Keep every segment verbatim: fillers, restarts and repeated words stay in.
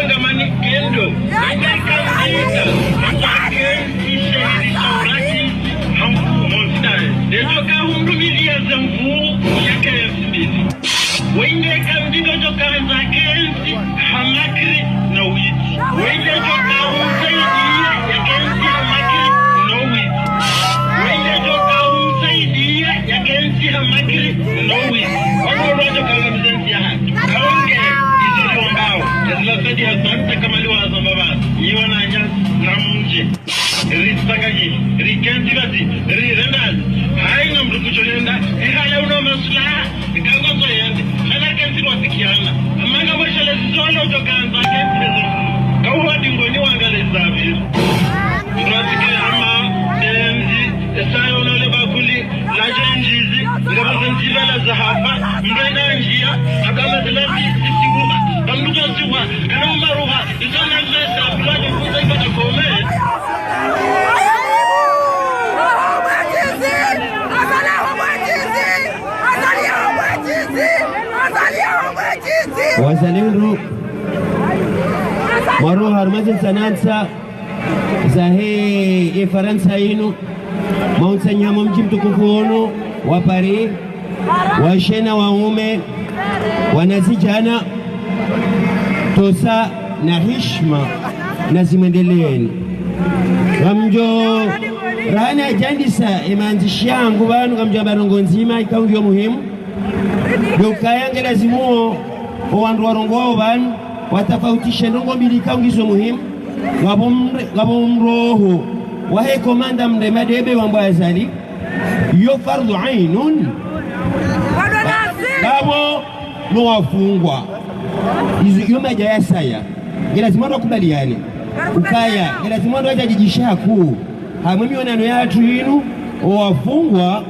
Ngamani kendo, eka kandida, eka kentsi shehiri shaurati, hamfu montagne. Ejo kahundru miliya za mvu, ya kentsi mbili. Wende kandida jo kahandza kentsi, ha makri na witsi. Wende jo kahumsaidia, ya kentsi ha makri na witsi. Wende jo kahumsaidia, ya kentsi ha makri na witsi. Wano wajo kala mzenzi ya haki. Kaonge, izo liombao. Ezila sadi hasanta kamali wa zambaba. Nyi wananya, na mdje. Ritsanganyi, rikentsi basi, rirendani. Haina mdru kujo nenda, ehale uno maslaha, ikango zo yende, hana kentsi rwasikiana. Amanga mweshele zolo jo kahandza kentsi lezo. Kauwa dingoni wangale zabiri. Mdru asike hama, denzi, esayo no le bakuli, laje njizi, ngapvo zenzi bala za hafa, mdru ena njia, abla mazela zi, zi, siwa, bamdru kwa siwa, kana umaruha, izo na zesa, mdru aje kuza ipata kome. Wazalendo, mwaroha harumwa ze nsanansa zahe ye Farantsa yinu, mwauntsanya harumwa mdji mtukufu wunu wa Paris, washe na waume, wanazidjana, tosa na hishima na zimwendeleeni. Ngamdjo, rahana yadjandisa ye mandzishi yangu pvanu, ngamdjo amba ndrongoo ndzima ikao ngiyo muhimu. Ndo ukaya nge lazimu wo, wo wandru warongoao pvanu, watafautishe ndrongoo mbili ikao ngizo muhimu. Ngapvo mre-, ngapvo mroho wahe komanda mre madebe wambwa Azali, yo fardhu ainun. Ngapvo no wafungwa. Izo, yo madja ya saya. Nge lazimu wandru wakubaliane. Ukaya, nge lazimu wandru wadjadjidjishe hakuu. Hamwe mionano yatru yinu, wo wafungwa,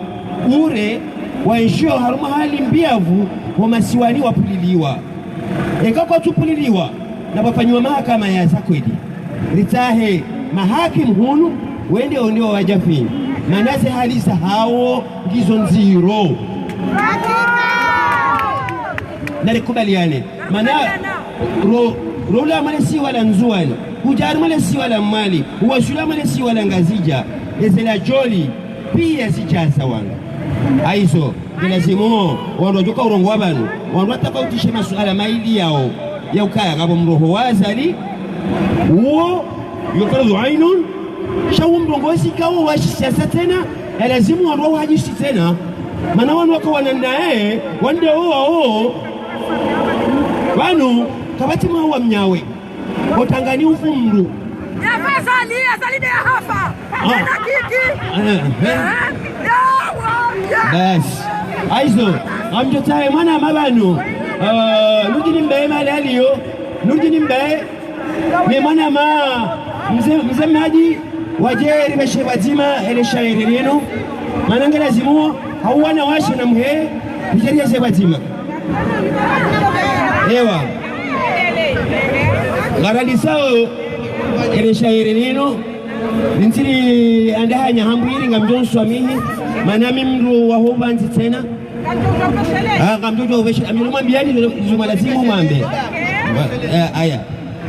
ure, waenshio harumwa hali mbi yapvo, wo masiwani wapvuliliwa. Eka kwatsupvuliliwa, na pvwafanyiwa mahakama ya za kweli. Ritsahe mahakimu hunu, wende wo nde wawadjafinyi. Mana ze hali zahawo ngizo ndziro. Na rikubaliane. Mana ro-, rola mwa le siwa la Ndzuwani, hudja harumwa le siwa la Mwali, huwaswili mwa le siwa la Ngazidja, eze la Djoli, piya zidja za wandru. Hayizo, nge lazimu, wandru wadjoka urongowa pvanu, wandru watafautishe masuala mayili yawo, ya ukaya ngapvo mroho wa Azali, uwo, yo fardhu ainun, sha wo mrongozi kawo wa shisiasa tsena, ya lazimu wandru wawuhadjisi tsena, mana wanu waka wana naye, wande wo wawo, pvanu, kapvatsi mwa wa mnyawe. Kotangani ufu mdru. Ya Azali, Azali nde ya hafa. Ah. Ena kiki. Eh, eh. Eh, ya wa, ya. Basi. Hayizo, ngamdjo tsahe mwanama pvanu. Ah, Nurdjini Mbaye mali aliyo. Nurdjini Mbaye. Ne mwanama, mze, mze Madi, wadje ripveshe pvadzima, ele shayiri linu. Mana nge lazimu, hau wanawashe na mhe, ridje riyeze pvadzima. Ewa. Ngarandisao, ele shayiri linu. Ntsiri andahanya hambwiri ngamdjo nswamihi. Mana mi mdru wa hupvandzi tsena. Ah, ngamdjo djo upveshe, aminu mwambiyani, izo, izo mwa lazimu mwambe. Ba-, eh, aya.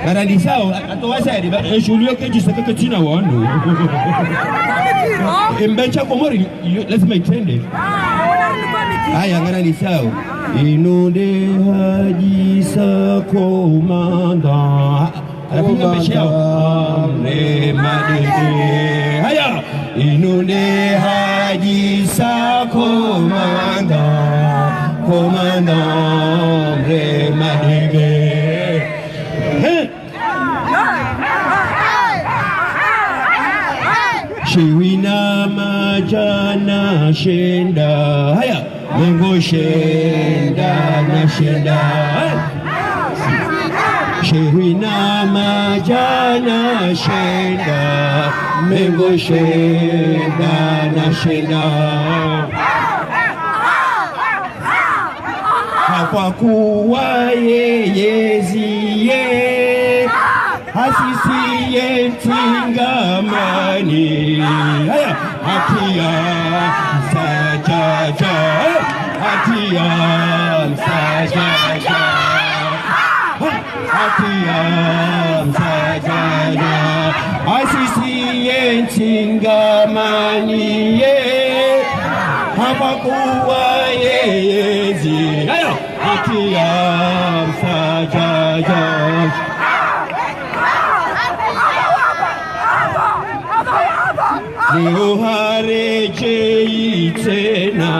Ngarandisao, a-, atowa sayari, ba, eh, shughuli yo kedji saka ketsina wanu. Eh, mbe ntsa Komori, yo, lazima itrende. Aya, ngarandisao. Inu nde hadji sa komanda. Alafu ngambe shao. Komanda mre madege. Haya. Inu nde hadji sa komanda. Komanda mre madege. He. Shihwi na madjana shenda. Haya. Mengo shenda na shenda. Haya. Shihwi na madjana shenda. Mengo shenda na shenda. Hapvakuwa yeye ziye, hasisiye ntsi ngamani. Haya, hatiya msadjadja, hatiya msadjadja. Haki ya msadjadja, asisi yentsi ngamaniye, hapvo kuwa yeyezi. Ayo, haki ya msadjadja. Leo haredjeyi tsena,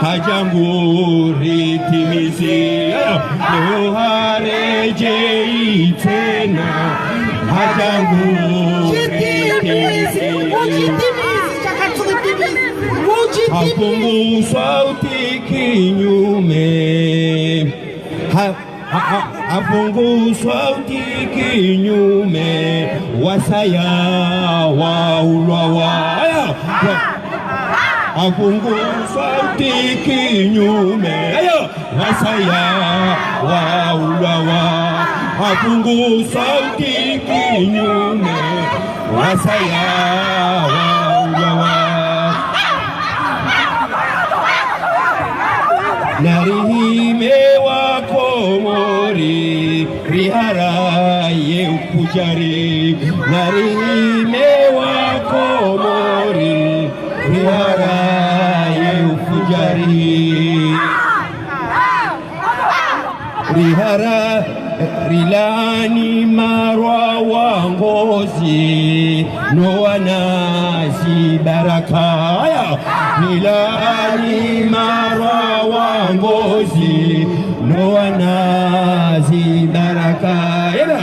hadja ngu ritimizi. Leo haredjeyi tsena, hadja ngu ritimizi. Hapvunguswa uti kinyume. Ha- Ha, ha, hapvunguswa uti kinyume, wasaya waulwa wa. Aya, wa. Hapvunguswa uti kinyume, aya, wasaya waulwa wa. Hapvunguswa uti kinyume, wasaya waulwa wa. Narihime wa Komori, riharaye ufudjari. Narihime wa Komori, riharaye ufudjari. Rihara, rilani marwa wa Ngozi, no wanazi baraka. Aya. Rilani marwa wa Ngozi, no wanazi baraka. Ela.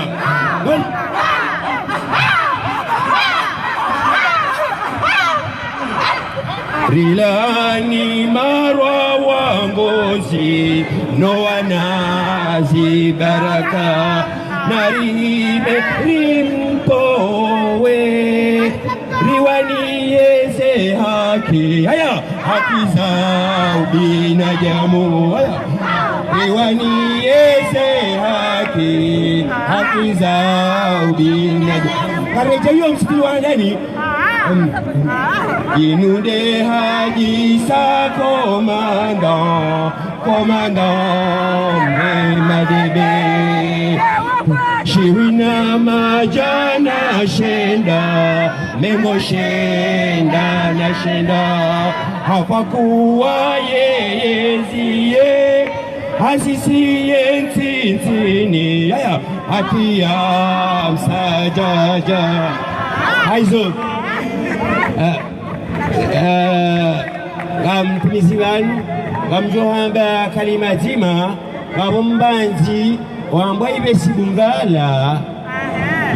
Rilani marwa wa Ngozi, no wanazi baraka. Narihime rimtowe, riwaniyeze haki. Aya, haki za ubinadamu. Aya, riwaniyeze haki, haki za ubinadamu. Karedjeyi yo msitiri wa ndani. Inu nde hadjisa commandant, commandant Mema Debe. Shiwi na madjana shenda, mengo shenda na shenda. Hapvo kuwa yeyezi ye, asisi yentsi ntsini. Aya. Haki ya msadjadja. Hayizo. Eh, eh, ngamtimizi pvanu, ngamdjo hamba kalima dzima, ngapvo mbandzi, wambwa Ibe Sibungala,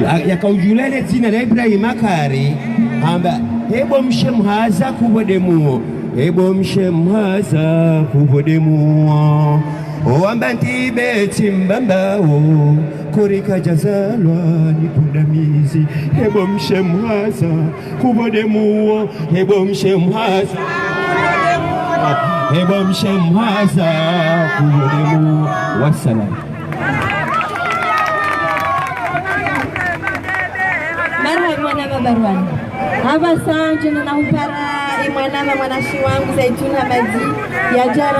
ya, yakaudjulwa le dzina la Ibrahima Kari, hamba, hebo mshe mhaza kupvo de muo, hebo mshe mhaza kupvo de muo. Owamba nti Ibe tsi mbamba wo, kori kadjazalwa ni pundamizi. Hebo mshe mhaza kupvo de muo, hebo mshe mhaza. Hebo mshe mhaza kupvo de muo. Wassalam. Marahaba mwanama Barwani. Hapvasa ndjo na hupara imwanama mwanashe wangu Zaitun Hamadi, yadjara